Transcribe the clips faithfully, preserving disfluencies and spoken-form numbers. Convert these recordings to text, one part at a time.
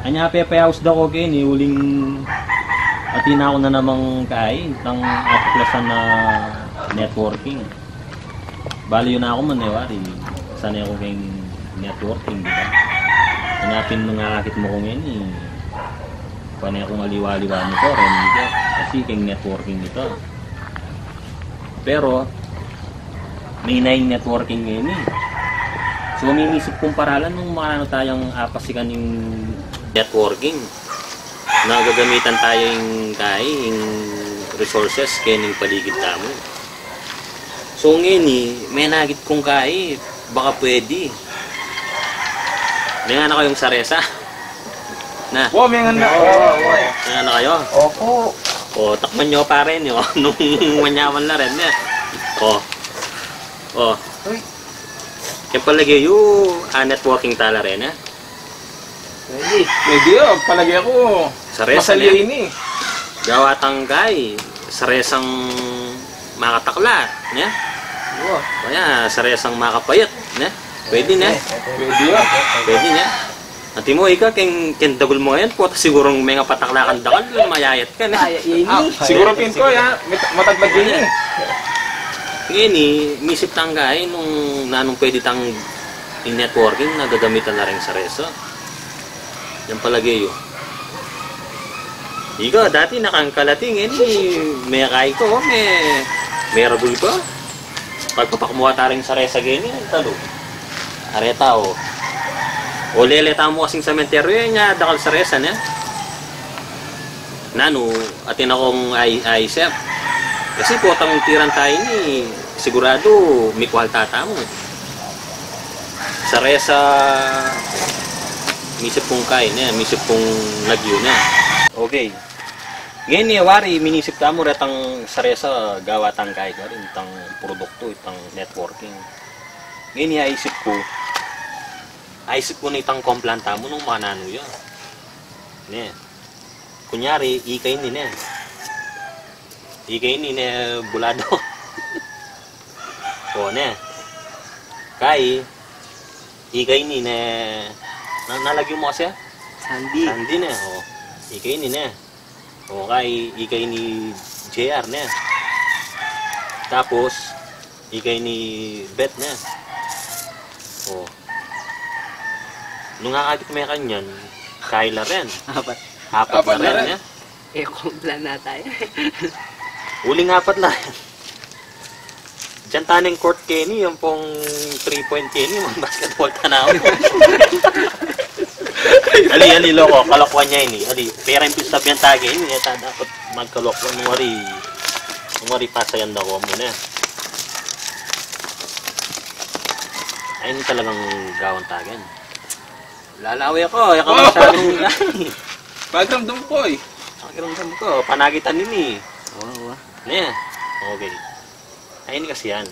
Anya, pepayaus da ku keni uling atin aku na namang kai, itang atuklasan a networking. Bali, yu na ku man, e wari, sane ku keng networking, di ba? Anya pin nung akakit mu ku ngeni, pane kung aliwa-aliwa mu ku, reni ka, kasi keng networking ita. Pero, maina ing networking ngeni. So, minisip kung paralan nung makananu tayang apasikan ing networking. Na gagamitan tayu ing kai, ing resources, keng paligid tamu. So, ngeni, menagit kung kai, baka pwede. Mengan na kayung saresa. Na. Wo, mengan na. Wo, wo, wo. Mengan na kayu. Opo. O, takman yu, pare, nung manyaman la rin, e. O. O. Uy. Keng palage yu, a, networking tala rin, e. Pwede. Pwede, o. Palage ku. Saresa, masali ini. Gawa tang kai, saresang makatakla, ne? Wo. O kaya, saresang makapayat, ne? Pwede, ne? Pwede, o. Pwede, ne? Antimo, ika, keng, keng dagul mu yan, pota sigurung mengapatakla kang dakal, mayayat ka, ne? Ay, ini. A, siguru pin ku, ya, mat-, matadlad ini. Ngeni, misip tang kai, nung nanung pwede tang i-networking na gagamitan na ring saresa. Yang palage yu. Ika, dati nakangkalati, ngeni, mekai ka, o, me, meragul ka. Pagpapakmuha ta ring saresa keni, talu. Areta, o. O, lele tamu kasing sementeryo, e, nya, dakal saresa, ne? Nanu, atin akung ai-, aisip. Kasi potang tiran tayu ini, siguradu, mikwalta tamu. Saresa, misip kung kai, ne, misip kung lagyu, ne. Okay. Ngeni, wari, minisip tamu retang saresa gawa tang kai, karin, itang produktu, itang networking. Ngeni, aisip ku, aisip ku na itang komplan tamu nung makananu ya. Ne. Kunyari, ika ini, ne. Ika ini, ne, bulado. O, ne. Kai, ika ini, ne, na-, nanu lagyu mu kasi? Sandy. Sandy, ne. O, ika ini, ne. O, kai, ika ini J R, ne. Tapos, ika ini Bet, ne. O. Nung akakit me kanyan, kai la rin. Apat. Apat la rin, ne? E, komplan na tayu. Uling apat la rin. Diyan tane ing court keni, yang pung three point keni, mang-basketball tana. Ali, ali, loko, kalokuan ya ini. Ali, pera ing pisabian ta keni, e ta dapat magkalokuan nung wari, nung wari pasayan da ku mu, ne. Ay, ini talagang gawan ta keni. Lalawe ku, e ka masyadung. Pakiramdam ku, e. Pakiramdam ku, panagitan ini. Wa, wa. Ne. Okay. Ay, ini kasi yan.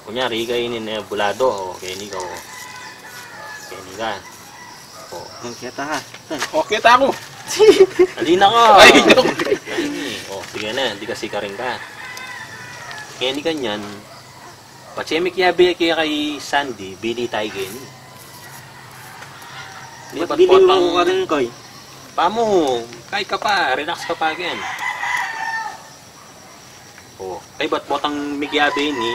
Kunyari, ika ini, ne, bulado. O, keni ka, o. Keni ka. O. Kita ka. O, kita ku. Ali na ku. Ay, joke. Ay, ini. O, sige na, di kasi karin ka. Keni kanyan, patse mikiabe ke kay Sandy, bili tayu keni. Ba't bili mu ku karin, koy? Pamu, kai ka pa, relax ka pa, ken. O, kaybat potang mikiabe ini,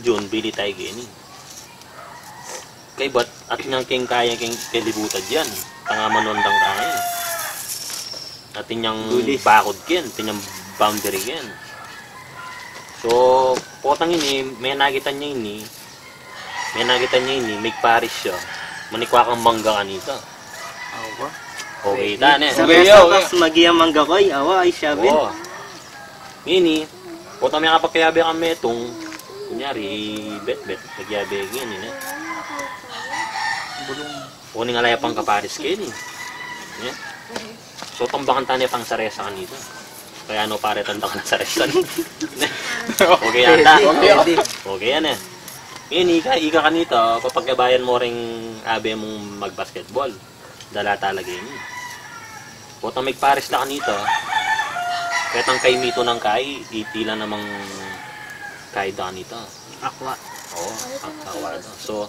Jun, bili tayu keni. Kaybat, atin yang keng kaya keng, keng libutan diyan. Tanga manondang kaya. Atin yang bakod ken, atin yang boundary ken. So, potang ini, menagitan ya ini, menagitan ya ini, migparis ya. Manikwa kang mangga kanita. Awa. Okay, ta, ne? Sa okay, okay. Mas magi a mangga, koy, awa, ay siya, Ben. O. Ngeni, potang mekapakiabe kang metung, kunyari, Bet-bet, pakiabe keni, ne? Bulung. O, ning alaya pang kaparis keni. Ne? So, tambakan ta ne pang saresa kanita. Kaya no, pare, tanda ka na saresa. Ne? Okay, ata. Okay, okay. Okay, yan, e. Ngeni, ika, ika kanita, papagyabayan mu ring abe mung mag-basketball. Dala talaga ini. Potang migparis la kanita, ketang kaimitu nang kai, iti la namang kai da kanita. Akwa. O, ak-, akwa da. So,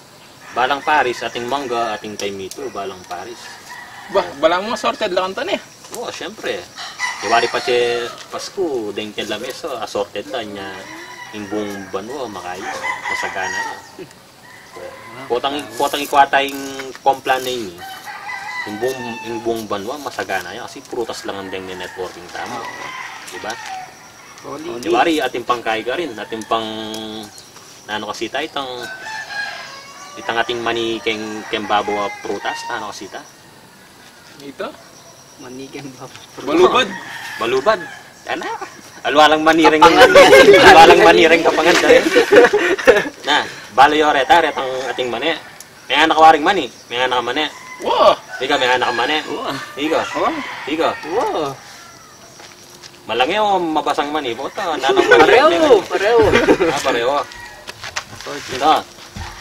balang paris, ating mangga, ating kaimitu, balang paris. Ba, balamu assorted la kanita ne. Oo, siyempre. Di wari patse Pasku, deng keng lamesa, assorted la, nya ing buung banua makain, masagana ya. Potang, potang ikwa ta ing komplan na ini, ing buung, ing buung banua masagana ya, kasi prutas la ing deng ne-networking tamu. Di ba? Di wari, atin pang kai karin, atin pang, nanu kasi ta, itang, itang ating mani keng, keng babo a prutas, nanu kasi ta? Ita? Mani keng babo. Balubad. Balubad. Ana, alwalang mani reng, alwalang mani reng kapangan da. Na, bale yu reta, retang ating mani. Menganak ka waring mani, menganak ka mani. Wa. Ika, menganak ka mani. Wa. Ika. Wa. Ika. Wa. Malangi o mabasang mani, bota, nanang mani. Pareho, pareho. Ah, pareho. Ita,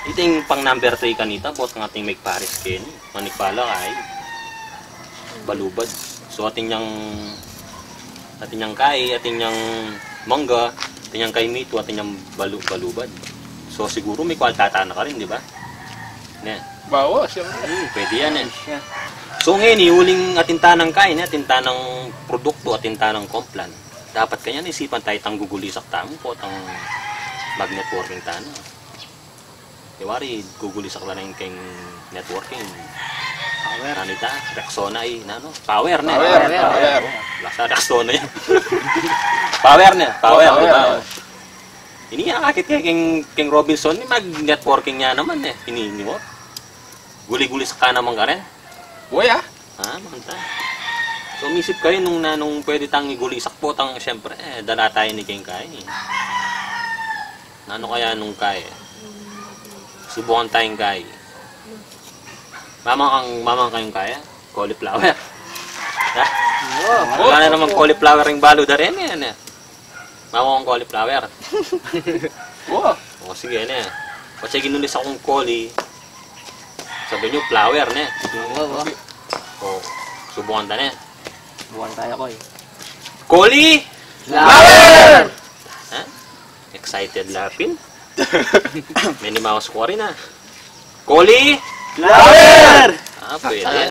iting pang number three kanita, bota, ating megpares keni. Mani pala kai, balubad. So, atin yang, atin yang kai, atin yang mangga, atin yang kai mitu, atin yang balu-, balubad. So, siguru mekwalta tana karin, di ba? Ne. Bawa, siyempre. Hmm, pwede yan, eh. So, ngeni, uling atin tanang kai, ne, atin tanang produktu, atin tanang komplan. Dapat kanyan isipan ta itang gugulisak tamu, potang mag-networking tana. Di wari, gugulisak la ing keng networking. Power. Kanita, Rexona, e, nanu? Power, ne? Power, power. Lasa Rexona yan. Power, ne? Power, power, di ba? Ini, akakit ke keng, keng Robinson, ne, mag-networking ya naman, e. Ini, ini, o. Guli-gulisak ka naman karin. Wa ya. Ah, manta. So, umisip kayu nung nanung pwede tang igulisak, potang, siyempre, e, dala taya ini keng kai. Nanu kaya nung kai? Subukan tayang kai. Mamang kang, mamang kayung kai? Cauliflower. Ha? Wa. Wala na namang cauliflower ing balu da rin, e, ne? Mamang kang cauliflower. Wa. O, sige, ne? Patse ginulis akung cauli. Sabi yu, flower, ne? Wa, wa. O, subukan ta, ne? Subukan taya, koy. Cauli! Flower! Ha? Excited la pin. Mini Mouse ku rin, ah. Cauli! Flower! Ah, pwede.